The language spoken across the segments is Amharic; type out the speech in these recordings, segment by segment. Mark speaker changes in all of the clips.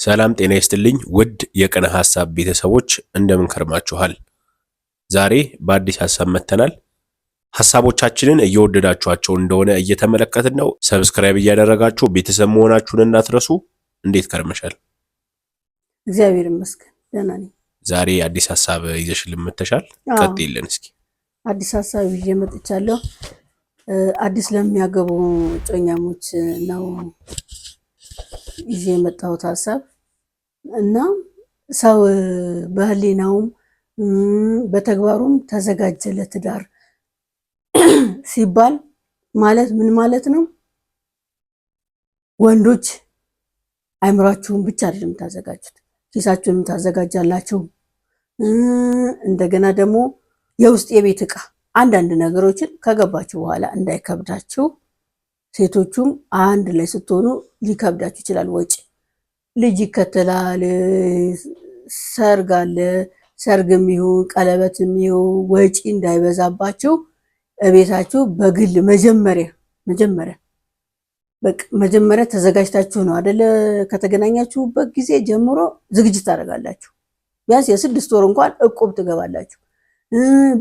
Speaker 1: ሰላም ጤና ይስጥልኝ ውድ የቅነ ሐሳብ ቤተሰቦች እንደምን ከርማችኋል? ዛሬ በአዲስ ሐሳብ መጥተናል። ሐሳቦቻችንን እየወደዳችኋቸው እንደሆነ እየተመለከትን ነው። Subscribe እያደረጋችሁ ቤተሰብ መሆናችሁን እንዳትረሱ። እንዴት ከርመሻል?
Speaker 2: እግዚአብሔር ይመስገን ደህና ነኝ።
Speaker 1: ዛሬ አዲስ ሐሳብ ይዘሽልን መጥተሻል። ቀጥይልን እስኪ።
Speaker 2: አዲስ ሐሳብ ይዤ መጥቻለሁ። አዲስ ለሚያገቡ እጮኛሞች ነው ይዤ የመጣሁት ሐሳብ እና ሰው በህሊናውም በተግባሩም ተዘጋጀ ለትዳር ሲባል ማለት ምን ማለት ነው? ወንዶች አይምሯችሁን ብቻ አይደለም የምታዘጋጁት፣ ኪሳችሁንም ታዘጋጃላችሁ። እንደገና ደግሞ የውስጥ የቤት ዕቃ አንዳንድ ነገሮችን ከገባችሁ በኋላ እንዳይከብዳችሁ፣ ሴቶቹም አንድ ላይ ስትሆኑ ሊከብዳችሁ ይችላል ወጪ። ልጅ ይከተላል፣ ሰርግ አለ። ሰርግም ይሁን ቀለበትም ይሁን ወጪ እንዳይበዛባችሁ እቤታችሁ በግል መጀመሪያ መጀመሪያ በቃ መጀመሪያ ተዘጋጅታችሁ ነው አደለ? ከተገናኛችሁበት ጊዜ ጀምሮ ዝግጅት ታደርጋላችሁ። ቢያንስ የ6 ወር እንኳን እቁብ ትገባላችሁ።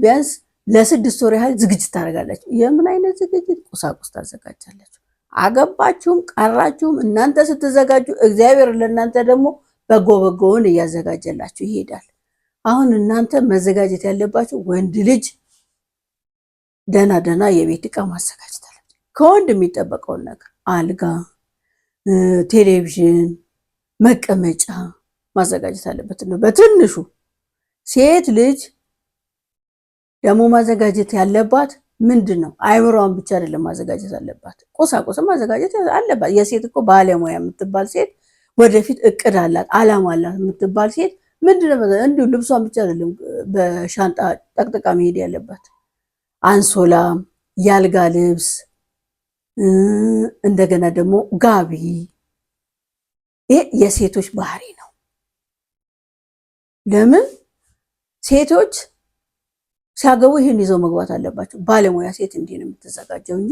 Speaker 2: ቢያንስ ለ6 ወር ያህል ዝግጅት ታደርጋላችሁ። የምን አይነት ዝግጅት? ቁሳቁስ ታዘጋጃላችሁ። አገባችሁም ቀራችሁም እናንተ ስትዘጋጁ እግዚአብሔር ለእናንተ ደግሞ በጎ በጎውን እያዘጋጀላችሁ ይሄዳል። አሁን እናንተ መዘጋጀት ያለባችሁ ወንድ ልጅ ደህና ደህና የቤት ዕቃ ማዘጋጀት አለበት። ከወንድ የሚጠበቀውን ነገር አልጋ፣ ቴሌቪዥን፣ መቀመጫ ማዘጋጀት አለበት ነው በትንሹ። ሴት ልጅ ደግሞ ማዘጋጀት ያለባት ምንድን ነው? አይምሯን ብቻ አይደለም ማዘጋጀት አለባት፣ ቁሳቁስም ማዘጋጀት አለባት። የሴት እኮ ባለሙያ የምትባል ሴት ወደፊት እቅድ አላት፣ አላማ አላት የምትባል ሴት ምንድን ነው እንዲሁ ልብሷን ብቻ አይደለም በሻንጣ ጠቅጥቃ መሄድ ያለባት። አንሶላ፣ ያልጋ ልብስ፣ እንደገና ደግሞ ጋቢ። ይህ የሴቶች ባህሪ ነው። ለምን ሴቶች ሲያገቡ ይህን ይዘው መግባት አለባቸው። ባለሙያ ሴት እንዲህ ነው የምትዘጋጀው እንጂ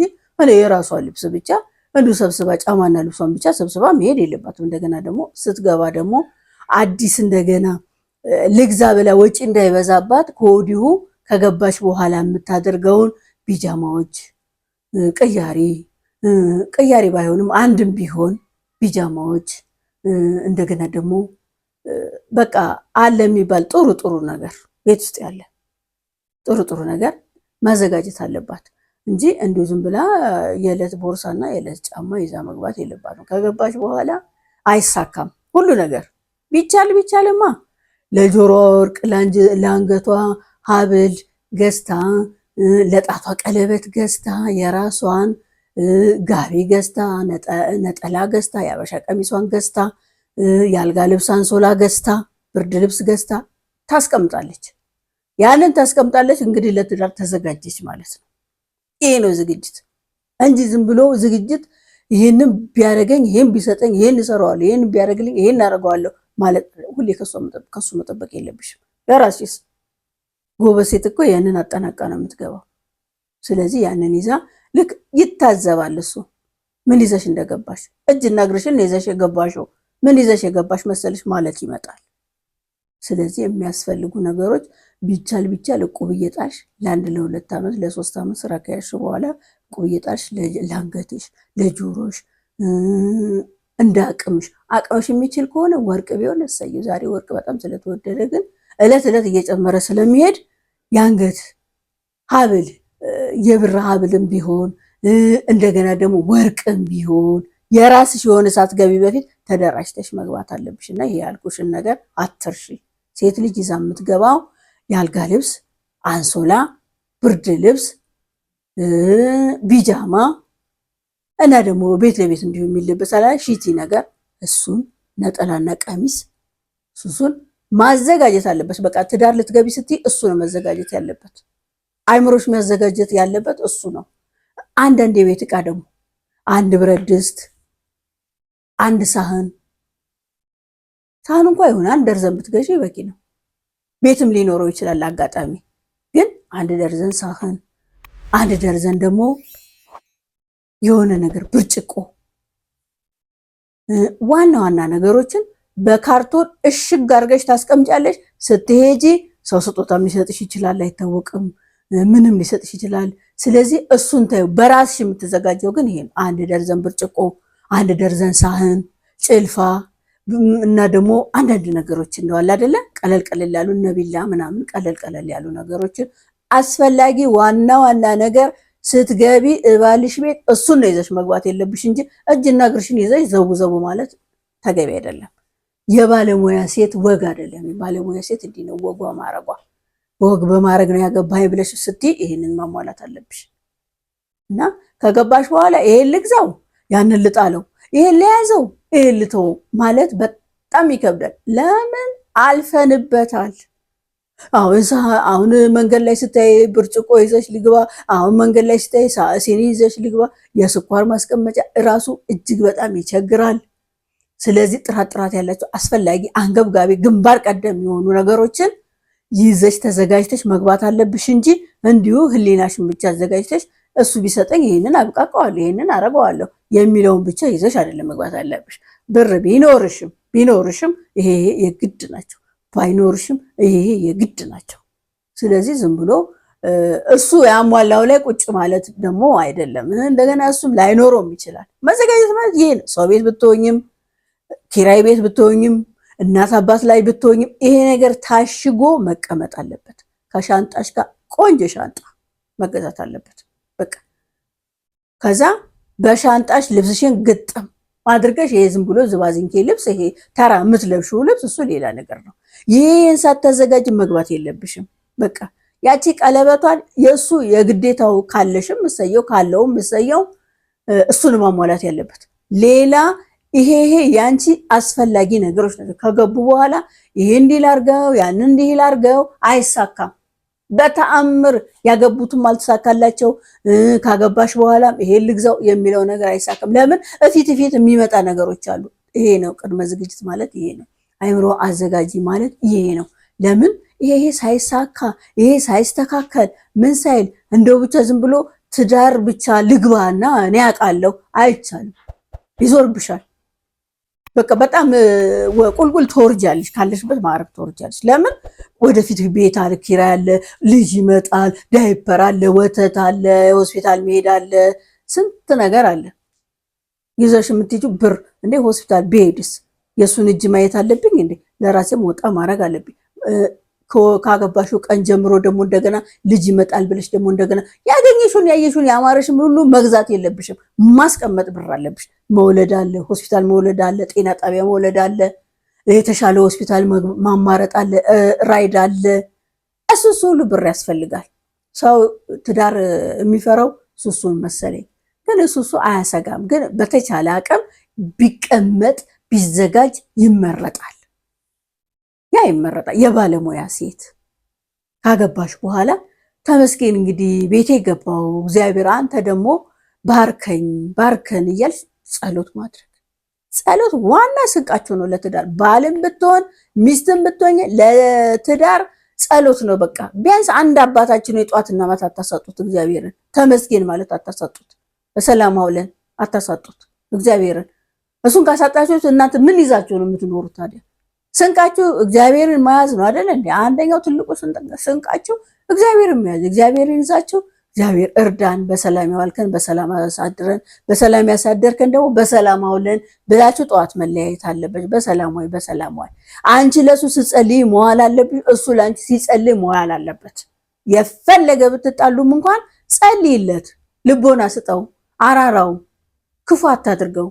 Speaker 2: የራሷን ልብስ ብቻ እንዲሁ ሰብስባ ጫማና ልብሷን ብቻ ሰብስባ መሄድ የለባትም። እንደገና ደግሞ ስትገባ ደግሞ አዲስ እንደገና ልግዛ ብላ ወጪ እንዳይበዛባት ከወዲሁ ከገባች በኋላ የምታደርገውን ቢጃማዎች፣ ቅያሪ ቅያሪ ባይሆንም አንድም ቢሆን ቢጃማዎች፣ እንደገና ደግሞ በቃ አለ የሚባል ጥሩ ጥሩ ነገር ቤት ውስጥ ያለ ጥሩ ጥሩ ነገር ማዘጋጀት አለባት እንጂ እንዲሁ ዝም ብላ የዕለት ቦርሳና የዕለት ጫማ ይዛ መግባት የለባትም። ከገባች በኋላ አይሳካም ሁሉ ነገር። ቢቻል ቢቻልማ ለጆሮ ወርቅ፣ ለአንገቷ ሀብል ገዝታ፣ ለጣቷ ቀለበት ገዝታ፣ የራሷን ጋቢ ገዝታ፣ ነጠላ ገዝታ፣ የአበሻ ቀሚሷን ገዝታ፣ የአልጋ ልብስ አንሶላ ገዝታ፣ ብርድ ልብስ ገዝታ ታስቀምጣለች። ያንን ታስቀምጣለች። እንግዲህ ለትዳር ተዘጋጀች ማለት ነው። ይሄ ነው ዝግጅት እንጂ ዝም ብሎ ዝግጅት ይህንን ቢያደርገኝ፣ ይህን ቢሰጠኝ፣ ይህን እሰራዋለሁ፣ ይህን ቢያደርግልኝ፣ ይህን አደርገዋለሁ ማለት ሁሌ ከሱ መጠበቅ የለብሽም። ለራስሽ ጎበዝ ሴት እኮ ያንን አጠናቃ ነው የምትገባው። ስለዚህ ያንን ይዛ ልክ ይታዘባል እሱ ምን ይዘሽ እንደገባሽ፣ እጅና እግርሽን ይዘሽ የገባሽው ምን ይዘሽ የገባሽ መሰልሽ ማለት ይመጣል። ስለዚህ የሚያስፈልጉ ነገሮች ቢቻል ቢቻል እቁብ እየጣልሽ ለአንድ ለ2 ዓመት ለ3 ዓመት ስራ ከያዝሽ በኋላ እቁብ እየጣልሽ ለአንገትሽ፣ ለጆሮሽ እንደ አቅምሽ አቅምሽ የሚችል ከሆነ ወርቅ ቢሆን እሰየው። ዛሬ ወርቅ በጣም ስለተወደደ ግን እለት እለት እየጨመረ ስለሚሄድ የአንገት ሀብል የብር ሀብልም ቢሆን እንደገና ደግሞ ወርቅም ቢሆን የራስሽ የሆነ ሳትገቢ በፊት ተደራጅተሽ መግባት አለብሽ። እና ይሄ ያልኩሽን ነገር አትርሺ። ሴት ልጅ ይዛ የምትገባው የአልጋ ልብስ፣ አንሶላ፣ ብርድ ልብስ፣ ቢጃማ እና ደግሞ ቤት ለቤት እንዲሁ የሚለበስ አለ ሺቲ ነገር እሱን ነጠላና ቀሚስ ሱሱን ማዘጋጀት አለበት። በቃ ትዳር ልትገቢ ስትይ እሱ ነው መዘጋጀት ያለበት። አይምሮሽ መዘጋጀት ያለበት እሱ ነው። አንዳንድ የቤት ዕቃ ደግሞ አንድ ብረት ድስት፣ አንድ ሳህን ሳህን እንኳ ይሁን አንድ ደርዘን ብትገዢ በቂ ነው። ቤትም ሊኖረው ይችላል አጋጣሚ። ግን አንድ ደርዘን ሳህን፣ አንድ ደርዘን ደግሞ የሆነ ነገር ብርጭቆ፣ ዋና ዋና ነገሮችን በካርቶን እሽግ አድርገሽ ታስቀምጫለሽ። ስትሄጂ ሰው ስጦታም ሊሰጥሽ ይችላል፣ አይታወቅም። ምንም ሊሰጥሽ ይችላል። ስለዚህ እሱን ታዩ። በራስሽ የምትዘጋጀው ግን ይሄ አንድ ደርዘን ብርጭቆ፣ አንድ ደርዘን ሳህን፣ ጭልፋ እና ደግሞ አንዳንድ ነገሮች እንደዋል አይደለ? ቀለል ቀለል ያሉ እነ ቢላ ምናምን ቀለል ቀለል ያሉ ነገሮችን አስፈላጊ ዋና ዋና ነገር ስትገቢ እባልሽ ቤት እሱን ነው ይዘሽ መግባት የለብሽ እንጂ እጅና እግርሽን ይዘሽ ዘው ዘው ማለት ተገቢ አይደለም። የባለሙያ ሴት ወግ አይደለም። የባለሙያ ሴት እንዲህ ነው ወጓ ማረጓ። ወግ በማድረግ ነው ያገባኝ ብለሽ ስትይ ይሄንን ማሟላት አለብሽ። እና ከገባሽ በኋላ ይሄን ልግዛው፣ ያንን ልጣለው፣ ይሄን ልያዘው፣ ይሄን ልተው ማለት በጣም ይከብዳል። ለምን አልፈንበታል። አሁን መንገድ ላይ ስታይ ብርጭቆ ይዘሽ ልግባ፣ አሁን መንገድ ላይ ስታይ ሲኒ ይዘሽ ልግባ። የስኳር ማስቀመጫ እራሱ እጅግ በጣም ይቸግራል። ስለዚህ ጥራት ጥራት ያላቸው አስፈላጊ አንገብጋቢ ግንባር ቀደም የሆኑ ነገሮችን ይዘሽ ተዘጋጅተሽ መግባት አለብሽ እንጂ እንዲሁ ህሊናሽን ብቻ አዘጋጅተሽ እሱ ቢሰጠኝ ይህንን አብቃቀዋለሁ ይህንን አረገዋለሁ የሚለውን ብቻ ይዘሽ አይደለም መግባት አለብሽ። ብር ቢኖርሽም ቢኖርሽም ይሄ የግድ ናቸው፣ ባይኖርሽም ይሄ የግድ ናቸው። ስለዚህ ዝም ብሎ እሱ ያሟላው ላይ ቁጭ ማለት ደግሞ አይደለም። እንደገና እሱም ላይኖረውም ይችላል። መዘጋጀት ማለት ይሄ ነው። ሰው ቤት ብትሆኝም ኪራይ ቤት ብትሆኝም እናት አባት ላይ ብትሆኝም ይሄ ነገር ታሽጎ መቀመጥ አለበት። ከሻንጣሽ ጋር ቆንጆ ሻንጣ መገዛት አለበት። በቃ ከዛ በሻንጣሽ ልብስሽን ግጥም አድርገሽ ይሄ ዝም ብሎ ዝባዝንኬ ልብስ፣ ይሄ ተራ የምትለብሺው ልብስ እሱ ሌላ ነገር ነው። ይሄን ሳታዘጋጅ መግባት የለብሽም። በቃ ያቺ ቀለበቷን የእሱ የግዴታው ካለሽም እሰየው፣ ካለውም እሰየው፣ እሱን ማሟላት ያለበት ሌላ ይሄ ይሄ ያንቺ አስፈላጊ ነገሮች ናቸው። ከገቡ በኋላ ይሄ እንዲህ ላርገው ያን እንዲህ ላርገው አይሳካም። በተአምር ያገቡትም አልተሳካላቸው። ካገባሽ በኋላም ይሄ ልግዛው የሚለው ነገር አይሳካም። ለምን እፊት እፊት የሚመጣ ነገሮች አሉ። ይሄ ነው ቅድመ ዝግጅት ማለት ይሄ ነው። አይምሮ አዘጋጂ ማለት ይሄ ነው። ለምን ይሄ ይሄ ሳይሳካ ይሄ ሳይስተካከል ምን ሳይል እንደው ብቻ ዝም ብሎ ትዳር ብቻ ልግባና እኔ አውቃለሁ አይቻልም። ይዞርብሻል። በቃ በጣም ቁልቁል ትወርጃለሽ፣ ካለሽበት ማዕረግ ትወርጃለሽ። ለምን ወደፊት ቤት አለ፣ ኪራይ አለ፣ ልጅ ይመጣል፣ ዳይፐር አለ፣ ወተት አለ፣ ሆስፒታል መሄድ አለ፣ ስንት ነገር አለ። ይዘሽ የምትሄጂው ብር እንዴ ሆስፒታል ብሄድስ የእሱን እጅ ማየት አለብኝ እንዴ? ለራሴም ወጣ ማድረግ አለብኝ። ካገባሽው ቀን ጀምሮ ደግሞ እንደገና ልጅ ይመጣል ብለሽ ደግሞ እንደገና ያገኘሽውን ያየሽውን ያማረሽም ሁሉ መግዛት የለብሽም። ማስቀመጥ ብር አለብሽ። መውለድ አለ፣ ሆስፒታል መውለድ አለ፣ ጤና ጣቢያ መውለድ አለ፣ የተሻለ ሆስፒታል ማማረጥ አለ፣ ራይድ አለ። እሱ እሱ ሁሉ ብር ያስፈልጋል። ሰው ትዳር የሚፈራው ሱሱን መሰለኝ፣ ግን እሱ እሱ አያሰጋም። ግን በተቻለ አቅም ቢቀመጥ ቢዘጋጅ ይመረጣል። ያ ይመረጣል። የባለሙያ ሴት ካገባሽ በኋላ ተመስገን እንግዲህ ቤቴ ገባው እግዚአብሔር አንተ ደግሞ ባርከኝ ባርከን እያልሽ ጸሎት ማድረግ። ጸሎት ዋና ስንቃቸው ነው ለትዳር። ባልም ብትሆን ሚስትም ብትሆን ለትዳር ጸሎት ነው። በቃ ቢያንስ አንድ አባታችን የጧትና ማታ አታሳጡት እግዚአብሔርን። ተመስገን ማለት አታሳጡት። በሰላም አውለን አታሳጡት እግዚአብሔርን። እሱን ካሳጣችሁት እናንተ ምን ይዛችሁ ነው የምትኖሩት ታዲያ? ስንቃችሁ እግዚአብሔርን መያዝ ነው አይደል እንዴ? አንደኛው ትልቁ ስንቃችሁ እግዚአብሔርን መያዝ። እግዚአብሔርን ይዛችሁ እግዚአብሔር እርዳን፣ በሰላም ያዋልከን፣ በሰላም አሳድረን፣ በሰላም ያሳደርከን ደግሞ በሰላም አውለን ብላችሁ ጠዋት መለያየት አለበት። በሰላም ወይ በሰላም ወይ። አንቺ ለሱ ስትጸልይ መዋል አለብሽ፣ እሱ ለአንቺ ሲጸልይ መዋል አለበት። የፈለገ ብትጣሉም እንኳን ጸልይለት፣ ልቦና ስጠው፣ አራራው፣ ክፉ አታድርገው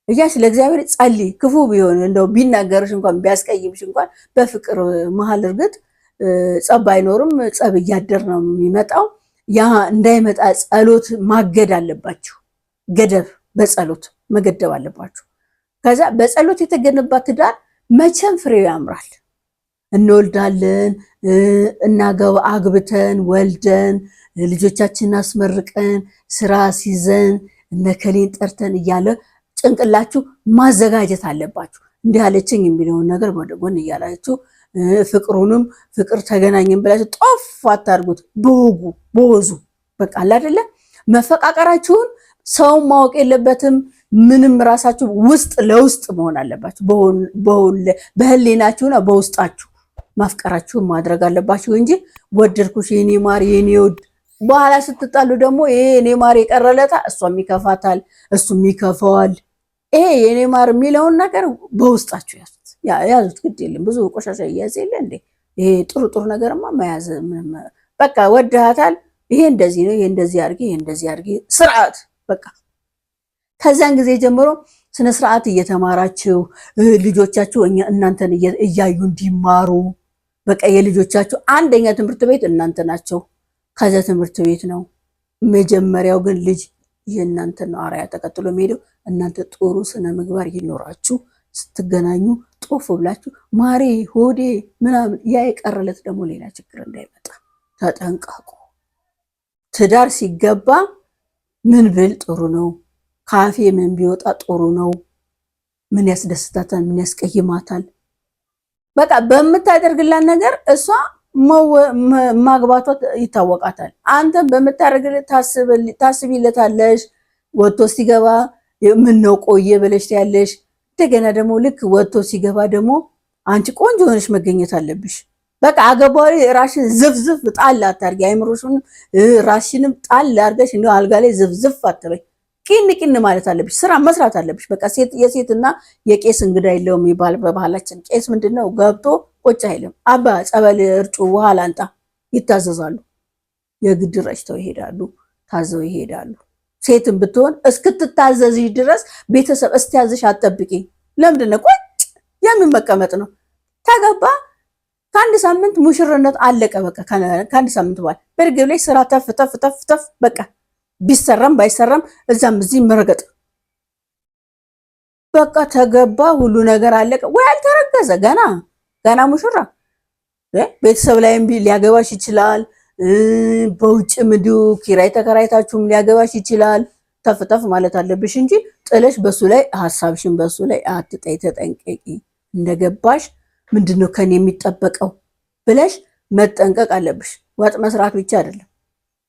Speaker 2: እያልሽ ለእግዚአብሔር ጸልይ። ክፉ ቢሆን እንደው ቢናገርሽ እንኳን ቢያስቀይምሽ እንኳን በፍቅር መሀል እርግጥ ጸብ አይኖርም። ጸብ እያደር ነው የሚመጣው። ያ እንዳይመጣ ጸሎት ማገድ አለባችሁ። ገደብ በጸሎት መገደብ አለባችሁ። ከዛ በጸሎት የተገነባ ትዳር መቼም ፍሬው ያምራል። እንወልዳለን፣ እናገባ አግብተን ወልደን ልጆቻችንን አስመርቀን ስራ ሲዘን እነከሌን ጠርተን እያለ ጭንቅላችሁ ማዘጋጀት አለባችሁ። እንዲህ አለችኝ የሚለውን ነገር ወደ ጎን እያላችሁ ፍቅሩንም ፍቅር ተገናኘን ብላችሁ ጦፍ አታርጉት። በወጉ በወዙ በቃ አለ አይደለ መፈቃቀራችሁን ሰውን ማወቅ የለበትም። ምንም ራሳችሁ ውስጥ ለውስጥ መሆን አለባችሁ። በህሊናችሁና በውስጣችሁ ማፍቀራችሁን ማድረግ አለባችሁ እንጂ ወደድኩሽ የኔ ማር የኔ ውድ፣ በኋላ ስትጣሉ ደግሞ ይሄ የኔ ማር የቀረለታ እሷም ይከፋታል፣ እሱም ይከፋዋል። ይሄ የኔ ማር የሚለውን ነገር በውስጣችሁ ያዙት ያዙት። ግድ የለም ብዙ ቆሻሻ እያያዝ የለ እንዴ? ይሄ ጥሩ ጥሩ ነገርማ መያዝ በቃ ወድሃታል። ይሄ እንደዚህ ነው፣ ይሄ እንደዚህ አድርጊ፣ ይሄ እንደዚህ አድርጊ፣ ስርዓት በቃ ከዚያን ጊዜ ጀምሮ ስነ ስርዓት እየተማራችሁ ልጆቻችሁ እናንተን እያዩ እንዲማሩ በቃ የልጆቻችሁ አንደኛ ትምህርት ቤት እናንተ ናቸው። ከዚያ ትምህርት ቤት ነው መጀመሪያው። ግን ልጅ የእናንተን ነው አርአያ ተከትሎ የሚሄደው። እናንተ ጥሩ ስነ ምግባር ይኖራችሁ ስትገናኙ ጦፍ ብላችሁ ማሬ ሆዴ ምናምን፣ ያ የቀረለት ደግሞ ሌላ ችግር እንዳይመጣ ተጠንቀቁ። ትዳር ሲገባ ምን ብል ጥሩ ነው? ካፌ ምን ቢወጣ ጥሩ ነው? ምን ያስደስታታል? ምን ያስቀይማታል? በቃ በምታደርግላት ነገር እሷ ማግባቷ ይታወቃታል። አንተም በምታደርግለት ታስቢለታለሽ። ወጥቶ ሲገባ ምን ነው ቆየ ብለሽ ያለሽ። እንደገና ደግሞ ልክ ወጥቶ ሲገባ ደግሞ አንቺ ቆንጆ ሆነሽ መገኘት አለብሽ። በቃ አገባዊ ራሽን ዝፍዝፍ ጣል አታርጊ። አይምሮሽንም ራሽንም ጣል አድርገሽ እንደው አልጋ ላይ ዝፍዝፍ አትበይ። ቂን ቂን ማለት አለብሽ። ስራ መስራት አለብሽ። በቃ ሴት የሴትና የቄስ እንግዳ የለውም የሚባል በባህላችን። ቄስ ምንድነው ገብቶ ቁጭ አይልም። አባ ጸበል እርጩ ውሃ ላንጣ ይታዘዛሉ። የግድ ረጭተው ይሄዳሉ፣ ታዘው ይሄዳሉ። ሴትም ብትሆን እስክትታዘዝሽ ድረስ ቤተሰብ እስቲያዝሽ አትጠብቂ። ለምንድን ነው ቁጭ የምን መቀመጥ ነው? ተገባ ከአንድ ሳምንት ሙሽርነት አለቀ። በቃ ከአንድ ሳምንት በኋላ በርግብ ላይ ስራ ተፍ ተፍ ተፍ ተፍ በቃ ቢሰራም ባይሰራም እዛም እዚህ መረገጥ በቃ ተገባ፣ ሁሉ ነገር አለቀ። ወይ አልተረገዘ ገና ገና ሙሽራ ቤተሰብ ላይም ሊያገባሽ ይችላል። በውጭም እንዲሁ ኪራይ ተከራይታችሁም ሊያገባሽ ይችላል። ተፍ ተፍ ማለት አለብሽ እንጂ ጥለሽ በሱ ላይ ሀሳብሽን በሱ ላይ አትጠይ። ተጠንቀቂ። እንደገባሽ ምንድነው ከኔ የሚጠበቀው ብለሽ መጠንቀቅ አለብሽ። ወጥ መስራት ብቻ አይደለም፣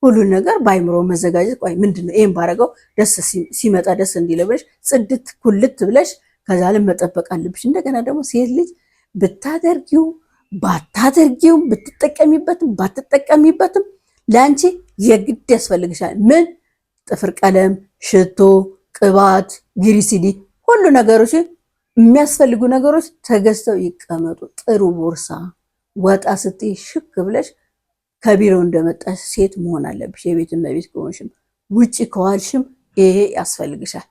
Speaker 2: ሁሉን ነገር በአይምሮ መዘጋጀት። ቆይ ምንድነው ይሄን ባረገው ደስ ሲመጣ ደስ እንዲለ ብለሽ ጽድት ኩልት ብለሽ ከዛ ላይ መጠበቅ አለብሽ። እንደገና ደግሞ ሴት ልጅ ብታደርጊው ባታደርጊውም ብትጠቀሚበትም ባትጠቀሚበትም ለአንቺ የግድ ያስፈልግሻል። ምን ጥፍር ቀለም፣ ሽቶ፣ ቅባት፣ ግሪሲዲ ሁሉ ነገሮች የሚያስፈልጉ ነገሮች ተገዝተው ይቀመጡ። ጥሩ ቦርሳ ወጣ ስትይ ሽክ ብለሽ ከቢሮ እንደመጣሽ ሴት መሆን አለብሽ። የቤት እመቤት ከሆንሽም ውጭ ከዋልሽም ይሄ ያስፈልግሻል።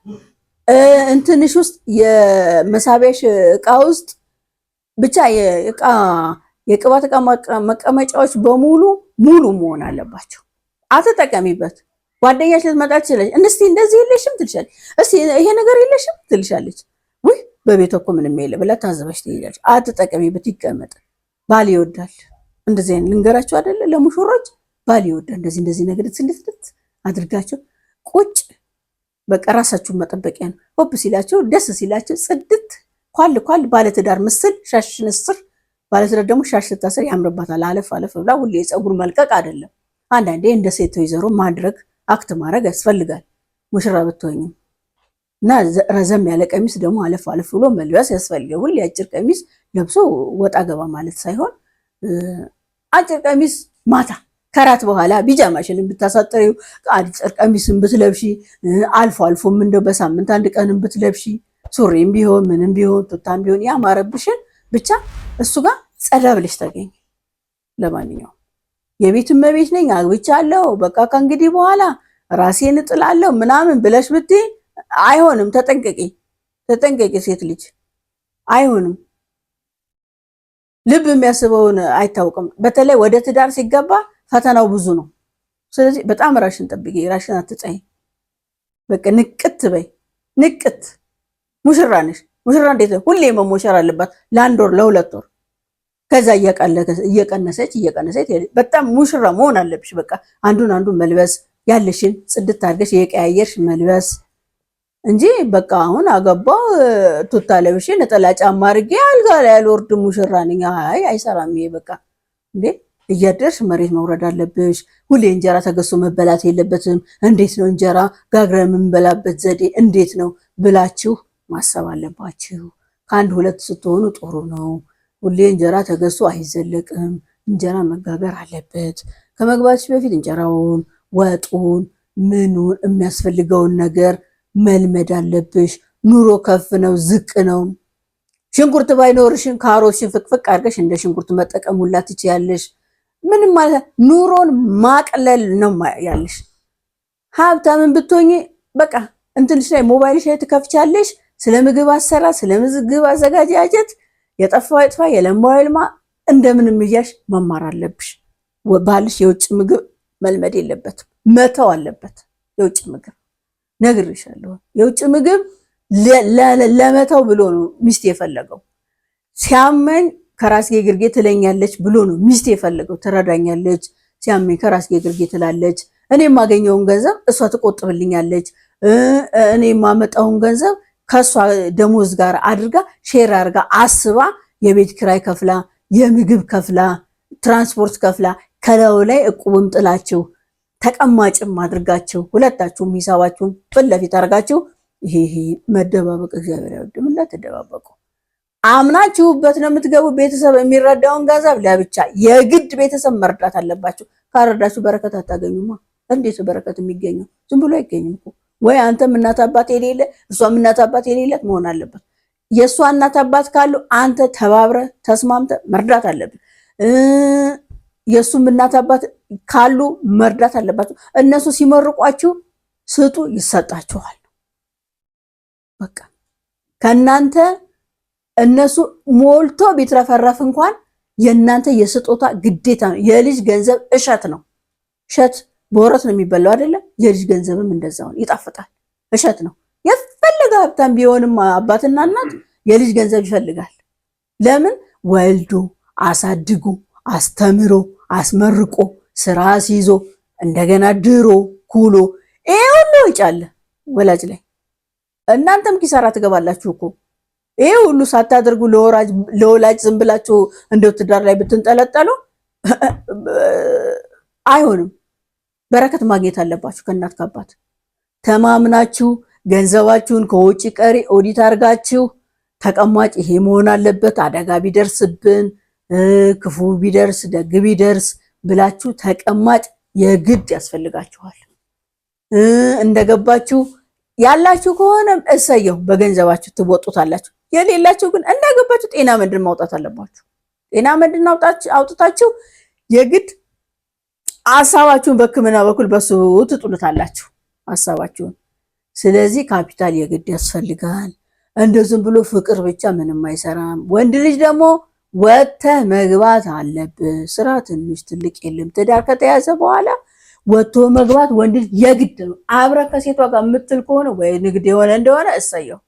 Speaker 2: እንትንሽ ውስጥ የመሳቢያሽ እቃ ውስጥ ብቻ የእቃ የቅባት እቃ መቀመጫዎች በሙሉ ሙሉ መሆን አለባቸው። አትጠቀሚበት። ጓደኛሽ ልትመጣ ትችላለች። እስቲ እንደዚህ የለሽም ትልሻለች። እስቲ ይሄ ነገር የለሽም ትልሻለች። ውይ በቤቷ እኮ ምንም የለ ብላ ታዘበሽ ትሄዳለች። አትጠቀሚበት፣ ይቀመጥ። ባል ይወዳል እንደዚህ አይነት ልንገራቸው አይደለ? ለሙሽሮች ባል ይወዳል እንደዚህ እንደዚህ ነገር ስልትልት አድርጋቸው ቁጭ በቃ ራሳችሁን መጠበቂያ ነው። ሆፕ ሲላቸው ደስ ሲላቸው ጽድት ኳል ኳል ባለትዳር ምስል ሻሽ ንስር ባለትዳር ደግሞ ሻሽ ስታስር ያምርባታል። አለፍ አለፍ ብላ ሁሌ የፀጉር መልቀቅ አይደለም። አንዳንዴ እንደ ሴት ወይዘሮ ማድረግ act ማድረግ ያስፈልጋል። ሙሽራ ብትሆኝም እና ረዘም ያለ ቀሚስ ደግሞ አለፍ አለፍ ብሎ መልበስ ያስፈልጋል። ሁሌ አጭር ቀሚስ ለብሶ ወጣ ገባ ማለት ሳይሆን አጭር ቀሚስ ማታ ከራት በኋላ ቢጃማሽን ብታሳጥሪው አጭር ቀሚስን ብትለብሺ አልፎ አልፎም እንደው በሳምንት አንድ ቀንም ብትለብሺ ሱሪም ቢሆን ምንም ቢሆን ቱታም ቢሆን ያማረብሽን ብቻ እሱ ጋር ጸዳ ብለሽ ታገኝ። ለማንኛውም የቤት እመቤት ነኝ አግብቻለሁ፣ በቃ ከእንግዲህ በኋላ ራሴን እጥላለሁ ምናምን ብለሽ ብትይ አይሆንም። ተጠንቀቂ፣ ተጠንቀቂ ሴት ልጅ አይሆንም። ልብ የሚያስበውን አይታወቅም። በተለይ ወደ ትዳር ሲገባ ፈተናው ብዙ ነው። ስለዚህ በጣም ራሽን ጠብቂ፣ ራሽን አትጸይ። በቃ ንቅት በይ፣ ንቅት ሙሽራ ነሽ። ሙሽራ እንዴት ነው ሁሌ መሞሸር አለባት? ለአንድ ወር ለሁለት ወር፣ ከዛ እየቀነሰች እየቀነሰች በጣም ሙሽራ መሆን አለብሽ። በቃ አንዱን አንዱን መልበስ ያለሽን ጽድት አድርገሽ የቀያየርሽ መልበስ እንጂ በቃ አሁን አገባው ቱታ ለብሼ ነጠላ ጫማ አድርጌ አልጋ ላይ አልወርድም ሙሽራ ነኝ። አይ አይሰራም ይሄ በቃ እንዴ። እያደርሽ መሬት መውረድ አለብሽ። ሁሌ እንጀራ ተገዝቶ መበላት የለበትም። እንዴት ነው እንጀራ ጋግረ የምንበላበት ዘዴ እንዴት ነው ብላችሁ ማሰብ አለባችሁ። ከአንድ ሁለት ስትሆኑ ጥሩ ነው። ሁሌ እንጀራ ተገዝቶ አይዘለቅም። እንጀራ መጋገር አለበት። ከመግባትሽ በፊት እንጀራውን፣ ወጡን፣ ምኑን የሚያስፈልገውን ነገር መልመድ አለብሽ። ኑሮ ከፍ ነው ዝቅ ነው። ሽንኩርት ባይኖርሽን ካሮትሽን ፍቅፍቅ አድርገሽ እንደ ሽንኩርት መጠቀም ሁላ ትችያለሽ። ምንም ማለት ኑሮን ማቅለል ነው ያለሽ። ሀብታምን ብትሆኚ በቃ እንትንሽ ላይ ሞባይልሽ ላይ ትከፍቻለሽ። ስለ ምግብ አሰራር፣ ስለ ምግብ አዘጋጃጀት የጠፋው ይጥፋ የለማው ይልማ እንደምንም እያልሽ መማር አለብሽ። ባልሽ የውጭ ምግብ መልመድ የለበትም፣ መተው አለበት። የውጭ ምግብ ነግሬሻለሁ። የውጭ ምግብ ለመተው ብሎ ነው ሚስት የፈለገው። ሲያመኝ ከራስጌ ግርጌ ትለኛለች ብሎ ነው ሚስት የፈለገው። ትረዳኛለች፣ ሲያመኝ ከራስጌ ግርጌ ትላለች። እኔ የማገኘውን ገንዘብ እሷ ትቆጥብልኛለች። እኔ የማመጣውን ገንዘብ ከእሷ ደሞዝ ጋር አድርጋ share አድርጋ አስባ የቤት ኪራይ ከፍላ የምግብ ከፍላ ትራንስፖርት ከፍላ ከላዩ ላይ እቁብም ጥላችሁ ተቀማጭም አድርጋችሁ ሁለታችሁም ሂሳባችሁን ፊት ለፊት አድርጋችሁ ይሄ መደባበቅ እግዚአብሔር አይወድም። እንዳትደባበቁ። አምናችሁበት ነው የምትገቡ። ቤተሰብ የሚረዳውን ገንዘብ ለብቻ የግድ ቤተሰብ መርዳት አለባችሁ። ካልረዳችሁ በረከት አታገኙማ። እንዴት በረከት የሚገኘው? ዝም ብሎ አይገኝም እኮ። ወይ አንተም እናት አባት የሌለ እሷም እናት አባት የሌለት መሆን አለበት። የእሷ እናት አባት ካሉ አንተ ተባብረ ተስማምተ መርዳት አለብን። የእሱም እናት አባት ካሉ መርዳት አለባችሁ። እነሱ ሲመርቋችሁ ስጡ፣ ይሰጣችኋል። በቃ ከእናንተ እነሱ ሞልቶ ቢትረፈረፍ እንኳን የእናንተ የስጦታ ግዴታ ነው። የልጅ ገንዘብ እሸት ነው። እሸት በወረት ነው የሚበላው አይደለም? የልጅ ገንዘብም እንደዛው ነው፣ ይጣፍጣል። እሸት ነው። የፈለገ ሀብታም ቢሆንም አባትና እናት የልጅ ገንዘብ ይፈልጋል። ለምን? ወልዶ አሳድጎ አስተምሮ አስመርቆ ስራ አስይዞ እንደገና ድሮ ኩሎ ይሄ ሁሉ ወጪ አለ ወላጅ ላይ። እናንተም ኪሳራ ትገባላችሁ እኮ ይሄ ሁሉ ሳታደርጉ ለወላጅ ዝም ብላችሁ እንደው ትዳር ላይ ብትንጠለጠሉ አይሆንም። በረከት ማግኘት አለባችሁ ከእናት ከአባት ተማምናችሁ ገንዘባችሁን ከውጭ ቀሪ ኦዲት አድርጋችሁ ተቀማጭ ይሄ መሆን አለበት፣ አደጋ ቢደርስብን ክፉ ቢደርስ ደግ ቢደርስ ብላችሁ ተቀማጭ የግድ ያስፈልጋችኋል። እንደገባችሁ ያላችሁ ከሆነ እሰየው፣ በገንዘባችሁ ትወጡታላችሁ። የሌላችሁ ግን እንደገባችሁ ጤና መድን ማውጣት አለባችሁ። ጤና መድን አውጥታችሁ የግድ ሀሳባችሁን በሕክምና በኩል በሱ ትጥሉታላችሁ ሀሳባችሁን። ስለዚህ ካፒታል የግድ ያስፈልጋል። እንደ ዝም ብሎ ፍቅር ብቻ ምንም አይሰራም። ወንድ ልጅ ደግሞ ወጥተህ መግባት አለብህ። ስራ ትንሽ ትልቅ የለም። ትዳር ከተያዘ በኋላ ወጥቶ መግባት ወንድ ልጅ የግድ ነው። አብረህ ከሴቷ ጋር የምትል ከሆነ ወይ ንግድ የሆነ እንደሆነ እሰየው፣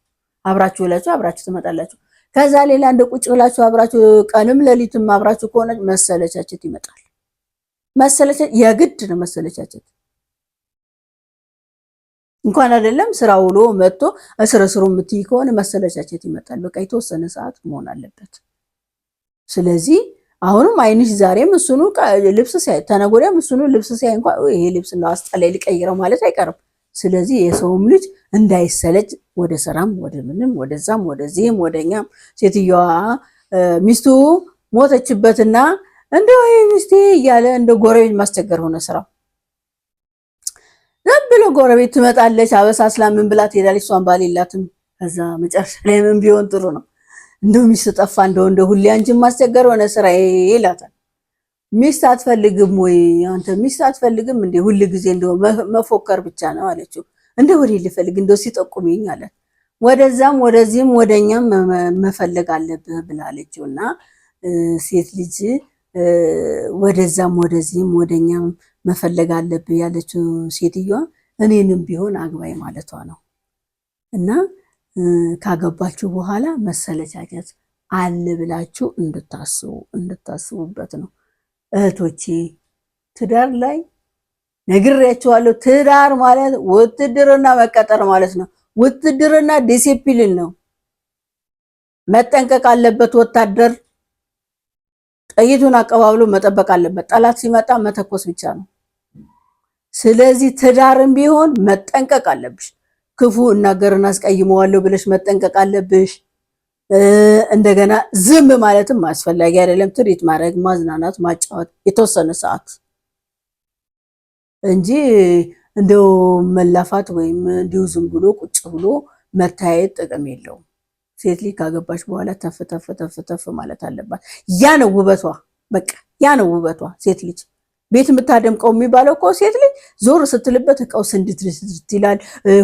Speaker 2: አብራችሁ ብላችሁ አብራችሁ ትመጣላችሁ። ከዛ ሌላ እንደ ቁጭ ብላችሁ አብራችሁ ቀንም ሌሊትም አብራችሁ ከሆነ መሰለቻቸት ይመጣል። መሰለቻቸት የግድ ነው። መሰለቻቸት እንኳን አይደለም ስራ ውሎ መጥቶ እስር እስሩ የምትይ ከሆነ መሰለቻቸት ይመጣል። በቃ የተወሰነ ሰዓት መሆን አለበት። ስለዚህ አሁንም አይንሽ ዛሬም እሱኑ ልብስ ሲያይ ተነገ ወዲያም እሱኑ ልብስ ሲያይ እንኳን ይሄ ልብስ ነው አስጠላኝ ልቀይረው ማለት አይቀርም። ስለዚህ የሰውም ልጅ እንዳይሰለች ወደ ስራም ወደ ምንም ወደዛም ወደዚህም ወደኛም ሴትዮዋ ሚስቱ ሞተችበትና እንደው ይሄ ሚስቴ እያለ እንደ ጎረቤት ማስቸገር ሆነ ስራው። ዝም ብሎ ጎረቤት ትመጣለች፣ አበሳስላ ምን ብላ ትሄዳለች። እሷን ባል የላትም። ከዛ መጨረሻ ላይ ምን ቢሆን ጥሩ ነው እንደው ሚስት ጠፋ እንደው እንደ ሁሌ አንቺን ማስቸገር ሆነ ስራዬ ይላታል። ሚስት አትፈልግም ወይ አንተ ሚስት አትፈልግም እንዴ? ሁል ጊዜ እንደው መፎከር ብቻ ነው አለችው። እንደ ወዴት ልፈልግ እንደው ሲጠቁመኝ አላት። ወደዛም ወደዚህም ወደኛም መፈለግ አለብህ ብላለችው። እና ሴት ልጅ ወደዛም ወደዚህም ወደኛም መፈለግ አለብህ ያለችው ሴትዮዋ እኔንም ቢሆን አግባይ ማለቷ ነው። እና ካገባችሁ በኋላ መሰለቻቸት አለ ብላችሁ እንድታስቡበት ነው። እህቶቼ ትዳር ላይ ነግሬያችኋለሁ። ትዳር ማለት ውትድርና መቀጠር ማለት ነው። ውትድርና ዲሲፕሊን ነው። መጠንቀቅ አለበት ወታደር። ጥይቱን አቀባብሎ መጠበቅ አለበት። ጠላት ሲመጣ መተኮስ ብቻ ነው። ስለዚህ ትዳርም ቢሆን መጠንቀቅ አለብሽ። ክፉ እናገርና አስቀይመዋለሁ ብለሽ መጠንቀቅ አለብሽ። እንደገና ዝም ማለትም አስፈላጊ አይደለም። ትሪት ማድረግ፣ ማዝናናት፣ ማጫወት የተወሰነ ሰዓት እንጂ እንደው መላፋት ወይም እንዲሁ ዝም ብሎ ቁጭ ብሎ መታየት ጥቅም የለውም። ሴት ልጅ ካገባች በኋላ ተፍ ተፍ ተፍ ተፍ ማለት አለባት። ያ ነው ውበቷ። በቃ ያ ነው ውበቷ። ሴት ልጅ ቤት የምታደምቀው የሚባለው እኮ ሴት ልጅ ዞር ስትልበት እቃው ስንድት ይላል።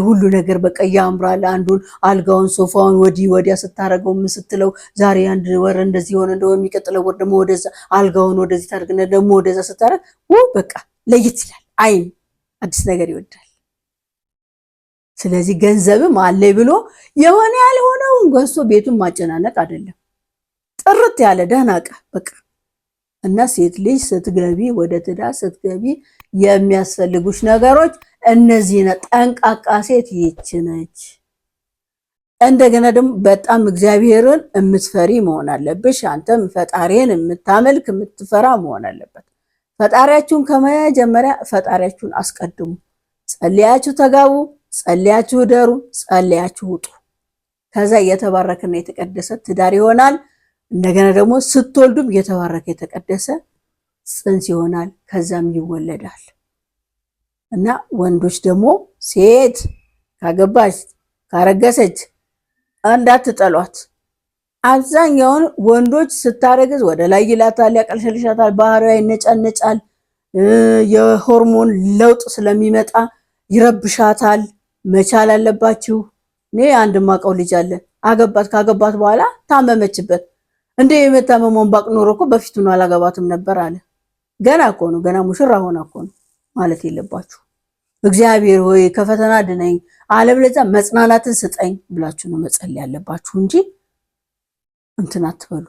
Speaker 2: ሁሉ ነገር በቃ ያምራል። አንዱን አልጋውን፣ ሶፋውን ወዲህ ወዲያ ስታረገው ምን ስትለው ዛሬ አንድ ወር እንደዚህ ሆነ፣ እንደው የሚቀጥለው ወር ደግሞ ወደዛ አልጋውን ወደዚህ ታደርግና ደግሞ ወደዛ ስታረግ በቃ ለየት ይላል። አይን አዲስ ነገር ይወዳል። ስለዚህ ገንዘብም አለ ብሎ የሆነ ያልሆነውን ገዝቶ ቤቱን ማጨናነቅ አይደለም። ጥርት ያለ ደህና ዕቃ በቃ እና ሴት ልጅ ስትገቢ ወደ ትዳር ስትገቢ የሚያስፈልጉሽ ነገሮች እነዚህ ነው። ጠንቃቃ ሴት ይች ነች። እንደገና ደግሞ በጣም እግዚአብሔርን የምትፈሪ መሆን አለብሽ። አንተም ፈጣሪን የምታመልክ የምትፈራ መሆን አለበት። ፈጣሪያችሁን ከመጀመሪያ ፈጣሪያችሁን አስቀድሙ። ጸልያችሁ ተጋቡ፣ ጸልያችሁ ደሩ፣ ጸልያችሁ ውጡ። ከዛ የተባረከና የተቀደሰ ትዳር ይሆናል። እንደገና ደግሞ ስትወልዱም የተባረከ የተቀደሰ ጽንስ ይሆናል። ከዛም ይወለዳል። እና ወንዶች ደግሞ ሴት ካገባች ካረገሰች እንዳትጠሏት። አብዛኛውን ወንዶች ስታረግዝ ወደ ላይ ይላታል፣ ያቀልሸልሻታል፣ ባህሪዋ ይነጫነጫል፣ የሆርሞን ለውጥ ስለሚመጣ ይረብሻታል። መቻል አለባችሁ። እኔ አንድ ማቀው ልጅ አለ። አገባት። ካገባት በኋላ ታመመችበት። እንደ የመታመመውን ባቅ ኖሮ እኮ በፊቱ ነው አላገባትም ነበር አለ። ገና እኮ ነው፣ ገና ሙሽራ ሆና እኮ ነው ማለት የለባችሁ። እግዚአብሔር ሆይ ከፈተና ድነኝ፣ አለበለዚያ መጽናናትን ስጠኝ ብላችሁ ነው መጸለይ ያለባችሁ እንጂ እንትን አትበሉ።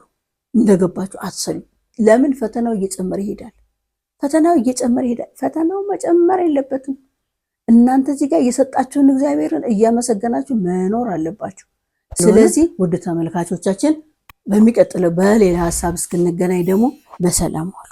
Speaker 2: እንደገባችሁ አትሰሉ። ለምን ፈተናው እየጨመረ ይሄዳል። ፈተናው እየጨመረ ይሄዳል። ፈተናው መጨመር የለበትም። እናንተ እዚህ ጋር የሰጣችሁን እግዚአብሔርን እያመሰገናችሁ መኖር አለባችሁ። ስለዚህ ውድ ተመልካቾቻችን በሚቀጥለው በሌላ ሀሳብ እስክንገናኝ ደግሞ በሰላም ዋሉ።